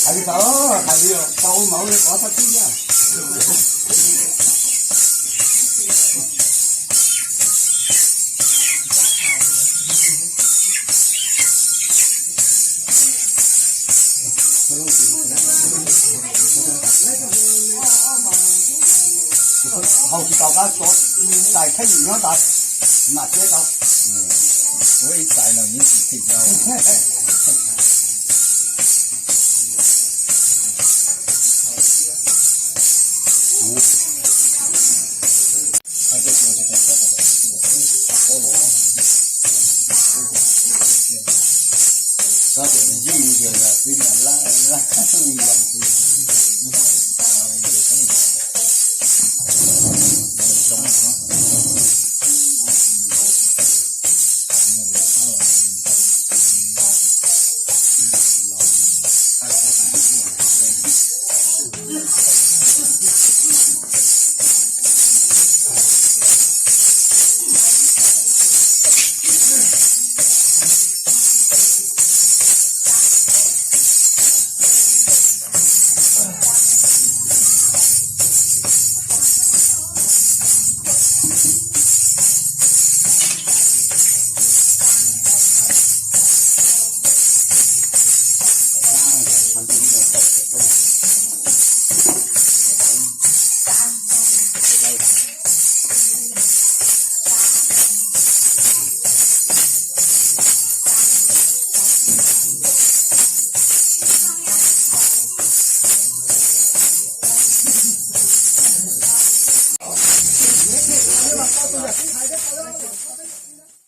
Hais li ntawd, hais li tau ua mov li qhov txhob txwb thiab. Haus tsis tau qab tso, txais thaij lwm nyob tas, mam txiav tau. Ua ib txais no yeej tsis thim tau.